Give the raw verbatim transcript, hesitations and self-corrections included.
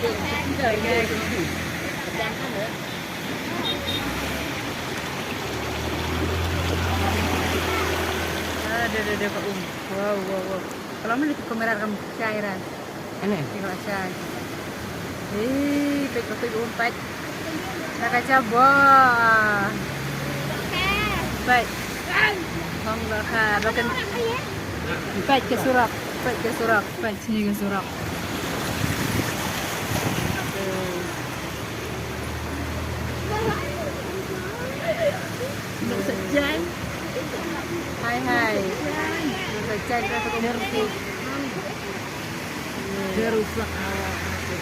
Ada, ada, ada, Kak Um. Wow, wow, wow. Kalau mana tu kamera rekam Syaira. Ini. Tengok Syai. Eh, pek pek umpet. Nak kacau bah. Pek. Bang bakar. Bakar. Pek ke surak. Pek ke surak. Pek sini ke surak. Hai, hai. Hai, hai. Dia rusak.